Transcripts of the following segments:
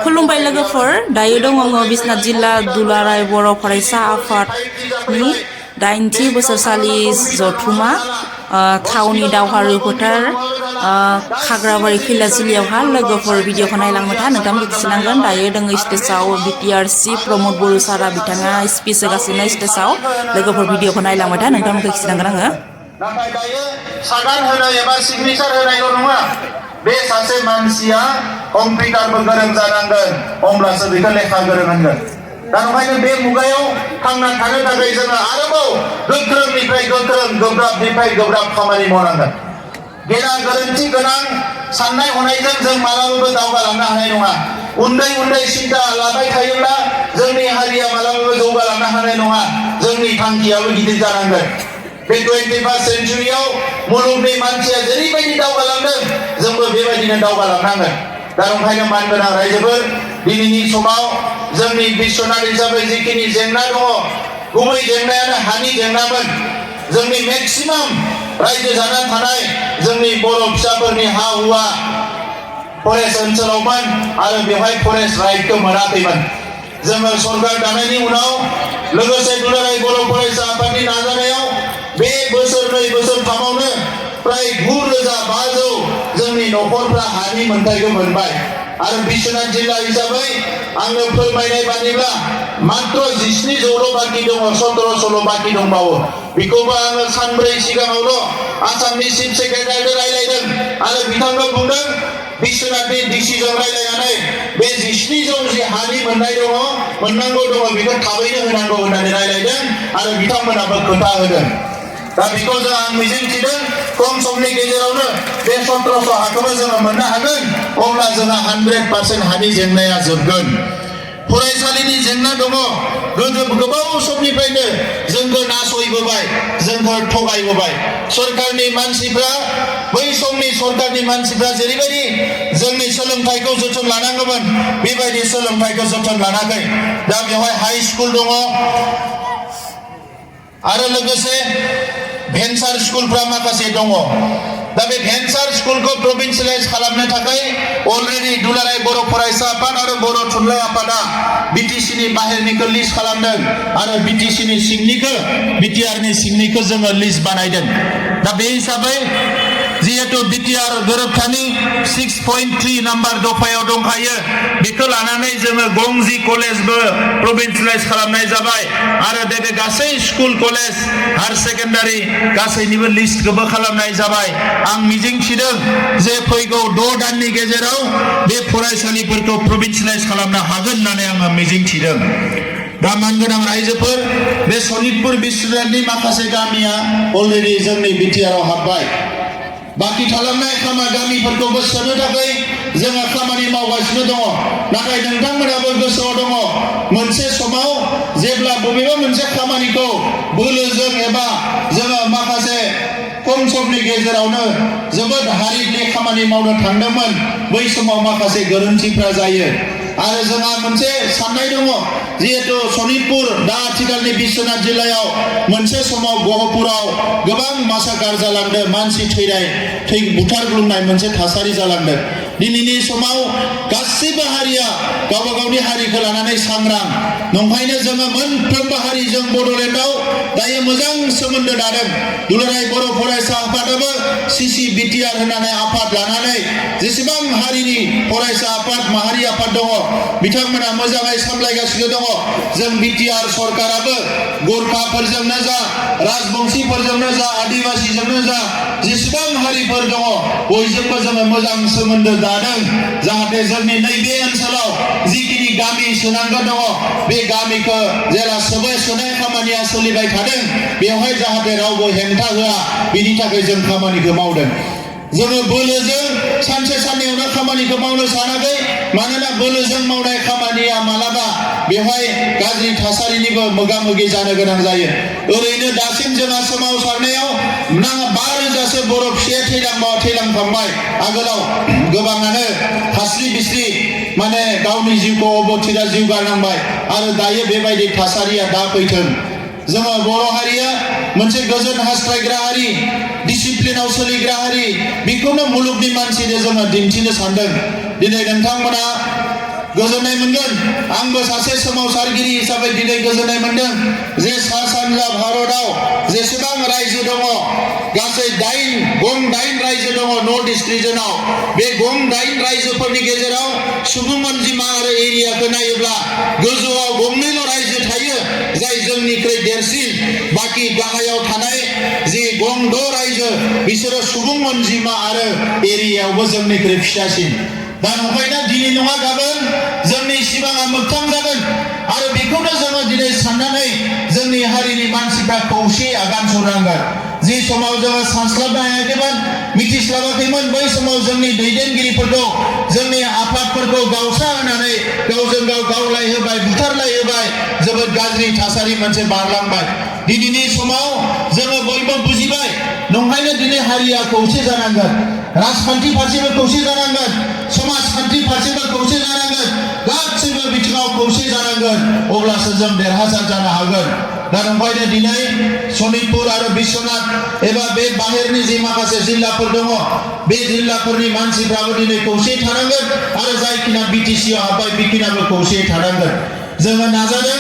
खुलुमबाय लोगोफोर दायो दङ आङो बिश्वनाथ जिल्ला दुलाराय बर' फरायसा आफादनि 80थि बोसोरसालि जथुमा थावनि दावहारु फोथार खाग्राबारि खैलाजुलियावहा लोगोफोर भिडिअखौ नायलांबाय था नोंथांमोनखौ गोसोनांगोन दायो दङ स्टेजआव बिटिआरसि प्रमद बर' सारा बिथाङा स्पिच होगासिनो स्टेजआव लोगोफोर भिडिअखौ नायलांबाय था नोंथांमोनखौ गोसोनांगोन आङो नाथाय दायो सागान होनाय एबा सिगनेचार होनायल' नङा बे सासे मानसिया कम्पिउटारबो गोरों जानांगोन अब्लासो बेखौ लेखा गोरों होनगोन दा ओंखायनो बे मुगायाव थांना थानो थाखाय जोङो आरोबाव गोख्रोंनिफ्राय गोख्रों गोब्राबनिफ्राय गोब्राब खामानि मावनांगोन गेना गोरोन्थि गोनां साननाय हनायजों जों मालाबाबो दावगालांनो हानाय नङा उन्दै उन्दै सिन्था लाबाय थायोब्ला जोंनि हारिया मालाबाबो जौगालांनो हानाय नङा जोंनि थांखियाबो गिदिर जानांगोन बे 21st सेन्चुरियाव मुलुगनि मानसिया जेरैबायदि दावगालांदों जोंबो बेबायदिनो दावगालांनांगोन दा ओंखायनो मानगोनां रायजोफोर दिनैनि समाव जोंनि बिश्वनाथ हिसाबै जिखिनि जेंना दङ गुबै जेंनायानो हानि जेंनामोन जोंनि मेक्सिमाम रायजो जाना थानाय जोंनि बर' फिसाफोरनि हा हुआ फरेस्ट ओनसोलावमोन आरो बेवहाय फरेस्ट राइटखौ मोनाखैमोन जोङो सरकार दानायनि उनाव लोगोसे दुलाराय बर' फरायसा आफादनि नाजानायाव बे बोसोरनै बोसोरथामावनो प्राय 9,500 जोंनि न'खरफ्रा हानि मोनथायखौ मोनबाय आरो बिश्वनाथ जिल्ला हिसाबै आङो फोरमायनाय बादिब्ला मात्र 17,000 बाखि दङ 17,000 बाखि दंबावो बेखौबो आङो सानब्रै सिगाङावल' आसामनि चिफ सेक्रेटारिजों रायलायदों आरो बिथांखौ बुंदों बिश्वनाथनि डिसिजों रायलायनानै बे 17,000 जि हानि मोननाय दङ मोननांगौ दङ बेखौ थाबैनो होनांगौ होननानै रायलायदों आरो बिथांमोनाबो खोथा होदों दा बेखौ जों आं मिजिंथिदों खम समनि गेजेरावनो बे 17,000 हाखौबो जोङो मोननो हागोन अब्ला जोंहा 100% हानि जेंनाया जोबगोन फरायसालिनि जेंना दङ गोबाव समनिफ्रायनो जोंखौ नासयबोबाय जोंखौ थगायबोबाय सरकारनि मानसिफ्रा बै समनि सरकारनि मानसिफ्रा जेरैबायदि जोंनि सोलोंथाइखौ जोथोन लानांगौमोन बेबायदि सोलोंथाइखौ जोथोन लानाखै दा बेवहाय हाई स्कुल दङ आरो लोगोसे भेन्सार स्कुलफ्रा माखासे दङ दा बे भेन्सार स्कुलखौ प्रभिन्सियेलाइज खालामनो थाखाय अलरेडि दुलाराय बर' फरायसा आफाद आरो बर' थुनलाइ आफादा बिटिसिनि बाहेरनिखौ लिस्ट खालामदों आरो बिटिसिनि सिंनिखौ बिटिआरनि सिंनिखौ जोङो लिस्ट बानायदों दा बे हिसाबै जिहेतु बिटिआर गोरोबथानि 6.3 नाम्बार दफायाव दंखायो बेखौ लानानै जोङो गंजी कलेजबो प्रभिन्सियेलाइज खालामनाय जाबाय आरो बे गासै स्कुल कलेज हायर सेकेन्डारि गासैनिबो लिस्टखौबो खालामनाय जाबाय आं मिजिंथिदों जे फैगौ 6 दाननि गेजेराव बे फरायसालिफोरखौ प्रभिन्सियेलाइज खालामनो हागोन होननानै आङो मिजिंथिदों दा मानगोनां रायजोफोर बे सनितपुर बिश्वनाथनि माखासे गामिया अलरेडि जोंनि बिटिआरआव हाबबाय बाकी थालांनाय गामिफोरखौबो सोनो थाखाय जोङो खामानि मावगासिनो दङ नाथाय नोंथांमोनाबो गोसोआव दङ मोनसे समाव जेब्ला बबेबा मोनसे खामानिखौ बोलोजों एबा जोङो माखासे खम समनि गेजेरावनो जोबोद हारिनि खामानि मावनो थांदोंमोन बै समाव माखासे गोरोन्थिफ्रा जायो आरो जोंहा मोनसे साननाय दङ जिहेतु सनितपुर दा आथिखालनि बिश्वनाथ जिल्लायाव मोनसे समाव गहपुराव गोबां मासाकार जालांदों मानसि बुथारग्लुंनाय मोनसे थासारि जालांदों दिनैनि समाव गासैबो हारिया गावबा गावनि हारिखौ लानानै सांग्रां नंखायनो जोङो मोनफ्रोमबो हारिजों बड'लेण्डआव दायो मोजां सोमोन्दो दादों दुलाराय बर' फरायसा आफादाबो सिसि बिटिआर होननानै आफाद लानानै जेसेबां हारिनि फरायसा आफाद माहारि आफाद दङ बिथांमोना मोजाङै सामलायगासिनो दङ जों बिटिआर सरकाराबो गोरखाफोरजोंनो जा राजबंशीफोरजोंनो जा आदिबासीजोंनो जा जेसेबां हारिफोर दङ बयजोंबो जोङो मोजां सोमोन्दो दादों जाहाथे जोंनि नैबे ओनसोलाव जिखिनि गामि सोनांगौ दङ बे गामिखौ जेला सोनाय खामानिया सोलिबाय थादों बेवहाय जाहाथे रावबो हेंथा होआ बेनि थाखाय जों खामानिखौ मावदों जोङो बोलोजों सानसे साननैयावनो खामानिखौ मावनो सानाखै मानोना बोलोजों मावनाय खामानिया मालाबा बेवहाय गाज्रि थासारिनिबो मोगा मोगि जानो गोनां जायो ओरैनो दासिम जोंहा सोमावसारनायाव 5,000सो बर' फिसाया थैलांखांबाय आगोलाव गोबाङानो हास्रि बिस्रि माने गावनि जिउखौ अबथिरा जिउ गारनांबाय आरो दायो बेबायदि थासारिया दा फैथों जोङो बर' हारिया मोनसे गोजोन हास्थायग्रा हारि डिसिप्लिनाव सोलिग्रा हारि बेखौनो मुलुगनि मानसिनो जोङो दिन्थिनो सानदों दिनै नोंथांमोना गोजोननाय मोनगोन आंबो सासे सोमावसारगिरि हिसाबै दिनै गोजोननाय मोनदों जे सा सानजा भारताव जेसेबां रायजो दङ गासै गं 8 रायजो दङ नर्थ इस्ट रिजनाव बे गं 8 रायजोफोरनि गेजेराव सुबुं अनजिमा आरो एरियाखौ नायोब्ला गोजौआव गंनैल' रायजो थायो जाय जोंनिख्रुइ देरसिन बाखि गाहायाव थानाय जे गं 6 रायजो बिसोरो सुबुं अनजिमा आरो एरियायावबो जोंनिख्रुइ फिसासिन दा ओंखायनो दिनै नङा गाबोन जोंनि सिमाङा मोगथां जागोन आरो बेखौनो जोङो दिनै साननानै जोंनि हारिनि मानसिफ्रा खौसे आगान सुरनांगोन जे समाव जोङो सानस्लाबनो हायाखैमोन मिथिस्लाबाखैमोन बै समाव जोंनि दैदेनगिरिफोरखौ जोंनि आफादफोरखौ गावस्रा होनानै गावजों गाव गावलायहोबाय बुथारलायहोबाय जोबोद गाज्रि थासारि मोनसे बारलांबाय दिनैनि समाव जोङो बयबो बुजिबाय नंखायनो दिनै हारिया खौसे जानांगोन राजखान्थि फारसेबो खौसे जानांगोन समाजखान्थि फारसेबो खौसे जानांगोन गासैबो बिथिङाव खौसे जानांगोन अब्लासो जों देरहासार जानो हागोन दा ओंखायनो दिनै सनितपुर आरो बिश्वनाथ एबा बे बाहेरनि जे माखासे जिल्लाफोर दङ बे जिल्लाफोरनि मानसिफ्राबो दिनै खौसे थानांगोन आरो जायखिना बिटिसिआव हाबबाय बेखिनाबो खौसे थानांगोन जोङो नाजादों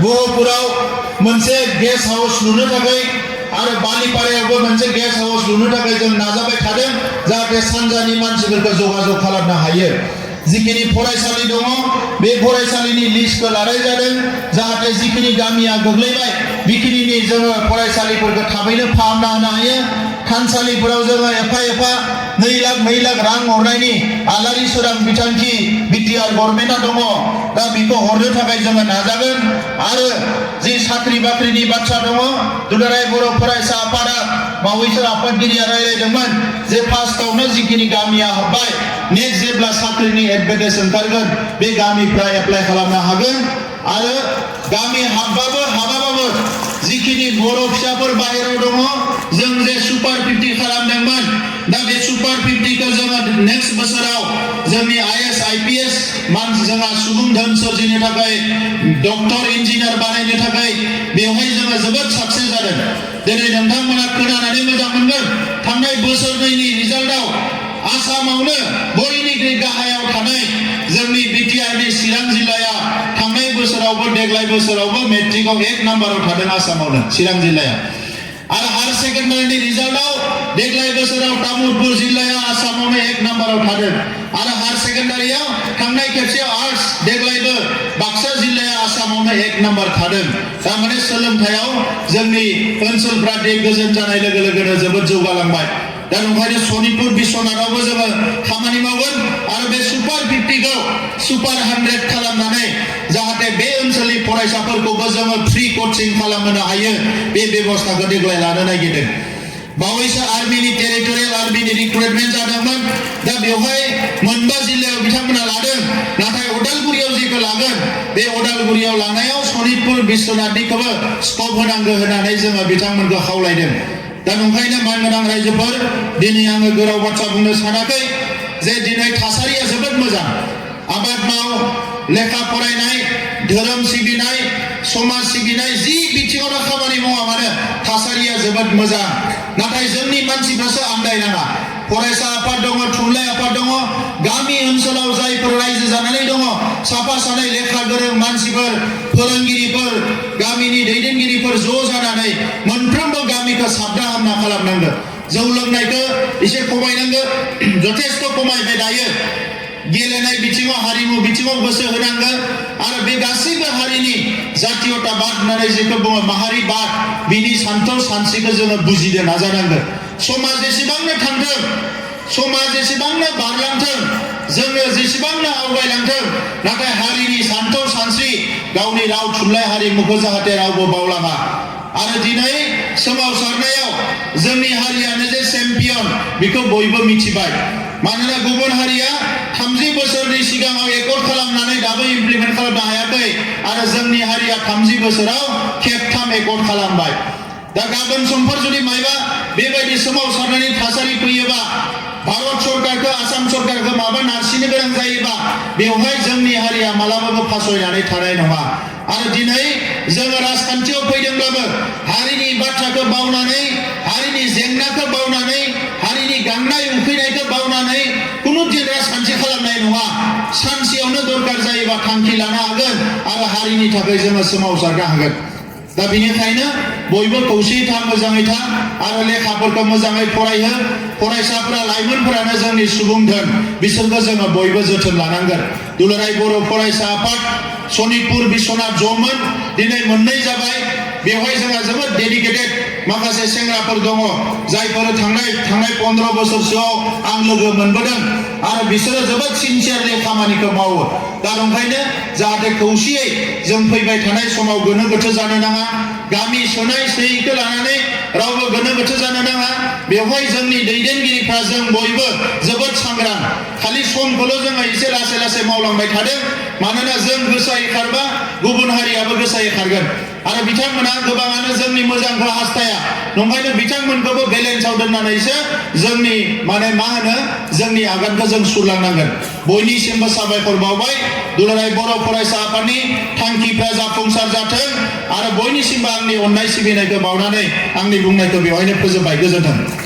गहपुराव मोनसे गेस्ट हाउस लुनो थाखाय आरो बालिपारायावबो मोनसे गेस्ट हाउस लुनो थाखाय जों नाजाबाय थादों जाहाथे सानजानि मानसिफोरखौ जगाजग खालामनो हायो जिखिनि फरायसालि दङ बे फरायसालिनि लिस्टखौ लानाय जादों जाहाथे जिखिनि गामिया गोग्लैबाय बेखिनिनि जोङो फरायसालिफोरखौ थाबैनो फाहामना होनो हायो थानसालिफोराव जोङो एफा 2 लाख रां हरनायनि आलारि सोरां बिथांखि बिटिआर गभर्नमेन्टआ दङ दा बेखौ हरनो थाखाय जोङो नाजागोन आरो जे साख्रि बाख्रिनि बाथ्रा दङ दुलाराय बर' फरायसा आफादा बावैसो आफादगिरिया रायलायदोंमोन जे फार्स्टआवनो जिखिनि गामिया हाबबाय नेक्स्ट जेब्ला साख्रिनि एडभार्टाइज ओंखारगोन बे गामिफ्रा एप्लाइ खालामनो हागोन आरो गामि हाबाबाबो जिखिनि बर' फिसाफोर बाहेराव दङ जों जे सुपार 50 खालामदोंमोन दा बे सुपार 50 खौ जोङो नेक्स्ट बोसोराव जोंनि आईएएस आईपीएस जोंहा सुबुं धोन सोरजिनो थाखाय डक्टर इन्जिनियार बानायनो थाखाय बेवहाय जोङो जोबोद साक्सेस जादों दिनै नोंथांमोना खोनानानै मोजां मोनगोन थांनाय बोसोरनैनि रिजाल्टआव आसामावनो बयनिख्रुइ गाहायाव थानाय जोंनि बिटिआरनि चिरां जिल्लाया थांनाय बोसोरावबो देग्लाय बोसोरावबो मेट्रिकआव 1 नाम्बाराव थादों आसामावनो चिरां जिल्लाया आरो हायार सेकेन्डारिनि रिजाल्टआव देग्लाय बोसोराव तामुलपुर जिल्लाया आसामावनो 1 नाम्बाराव थादों आरो हायार सेकेन्डारियाव थांनाय खेबसेयाव आर्ट्स देग्लायबो बाक्सा जिल्लाया आसामावनो 1 नाम्बार थादों थारमाने सोलोंथायाव जोंनि ओनसोलफ्रा गोजोन जानाय लोगो लोगोनो जोबोद जौगालांबाय दा ओंखायनो सनितपुर बिश्वनाथावबो जोङो खामानि मावगोन आरो बे सुपार 50 खौ सुपार 100 खालामनानै जाहाथे बे ओनसोलनि फरायसाफोरखौबो जोङो फ्रि कचिं खालामनो हायो बे बेबस्थाखौ देग्लाय लानो नागिरदों बावैसो आर्मिनि टेरिटरियेल आर्मिनि रिक्रुटमेन्ट जादोंमोन दा बेवहाय मोनबा जिल्लायाव बिथांमोना लादों नाथाय उदालगुरियाव जेखौ लागोन बे उदालगुरियाव लानायाव सनितपुर बिश्वनाथनिखौबो स्कप होनांगौ होननानै जोङो बिथांमोनखौ खावलायदों दा ओंखायनो मानगोनां रायजोफोर दिनै आङो गोराव बाथ्रा बुंनो सानाखै जे दिनै थासारिया जोबोद मोजां आबाद माव लेखा फरायनाय धोरोम सिबिनाय समाज सिबिनाय जि बिथिङावनो खामानि मावा मानो थासारिया जोबोद मोजां नाथाय जोंनि मानसिफ्रासो आन्दायनाङा फरायसा आफाद दङ थुनलाइ आफाद दङ गामि ओनसोलाव जायफोर रायजो जानानै दङ साफा सानै लेखा गोरों मानसिफोर फोरोंगिरिफोर गामिनि दैदेनगिरिफोर ज' जानानै मोनफ्रोमबो गामिखौ साबना हामना खालामनांगोन जौ लोंनायखौ एसे खमायनांगोन जथेस्थ खमायबाय दायो गेलेनाय बिथिङाव हारिमु बिथिङाव गोसो होनांगोन आरो बे गासैबो हारिनि जातीयताबाद होननानै जेखौ बुङो माहारिबाद बिनि सान्थौ सानस्रिखौ जोङो बुजिनो नाजानांगोन समाज जेसेबांनो थांथों समाज जेसेबांनो बारलांथों जोङो जेसेबांनो आवगायलांथों नाथाय हारिनि सान्थौ सानस्रि गावनि राव थुनलाइ हारिमुखौ जाहाथे रावबो बावलाङा आरो दिनै सोमावसारनायाव जोंनि हारियानो जे चेम्पियन बेखौ बयबो मिथिबाय मानोना गुबुन हारिया 30 बोसोरनि सिगाङाव एकर्ड खालामनानै दाबो इमप्लिमेन्ट खालामनो हायाखै आरो जोंनि हारिया 30 बोसोराव खेबथाम एकर्ड खालामबाय दा गाबोन समफोर जुदि मायबा बेबायदि सोमावसारनायनि थासारि फैयोबा भारत सरकारखौ आसाम सरकारखौ माबा नारसिनो गोनां जायोबा बेवहाय जोंनि हारिया मालाबाबो फासयनानै थानाय नङा आरो दिनै जोङो राजखान्थियाव फैदोंब्लाबो हारिनि बाथ्राखौ बावनानै हारिनि जेंनाखौ बावनानै हारिनि गांनाय उखैनायखौ बावनानै कुनु दिन राजखान्थि खालामनाय नङा सानसेयावनो दरकार जायो एबा थांखि लानो हागोन आरो हारिनि थाखाय जोङो सोमावसारनो हागोन दा बेनिखायनो बयबो खौसेयै था मोजाङै था आरो लेखाफोरखौ मोजाङै फरायहो फरायसाफोरा लाइमोनफोरानो जोंनि सुबुं धोन बिसोरखौ जोङो बयबो जोथोन लानांगोन दुलाराय बर' फरायसा आफाद सनितपुर बिश्वनाथ जमोन दिनै मोननै जाबाय बेवहाय जोंहा जोबोद डेडिकेटेड माखासे सेंग्राफोर दङ जायफोर थांनाय 15 बोसोरसोआव आं लोगो मोनबोदों आरो बिसोरो जोबोद सिनसियारलि खामानिखौ मावो दा ओंखायनो जाहाथे खौसेयै जों फैबाय थानाय समाव गोनो गोथो जानो नाङा गामि सोनाय सोयैखौ लानानै रावबो गोनो गोथो जानो नाङा बेवहाय जोंनि दैदेनगिरिफ्रा जों बयबो जोबोद सांग्रां खालि समखौल' जोङो एसे लासै लासै मावलांबाय थादों मानोना जों गोसायै खारबा गुबुन हारियाबो गोसायै खारगोन आरो बिथांमोना गोबाङानो जोंनि मोजांखौ हास्थाया नंखायनो बिथांमोनखौबो बेलेन्सआव दोननानैसो जोंनि जोंनि आगानखौ जों सुरलांनांगोन बयनिसिमबो साबायखर बावबाय दुलाराय बर' फरायसा आफादनि थांखिफ्रा जाफुंसार जाथों आरो बयनिसिमबो आंनि अननाय सिबिनायखौ बावनानै आंनि बुंनायखौ बेवहायनो फोजोबबाय गोजोन्थों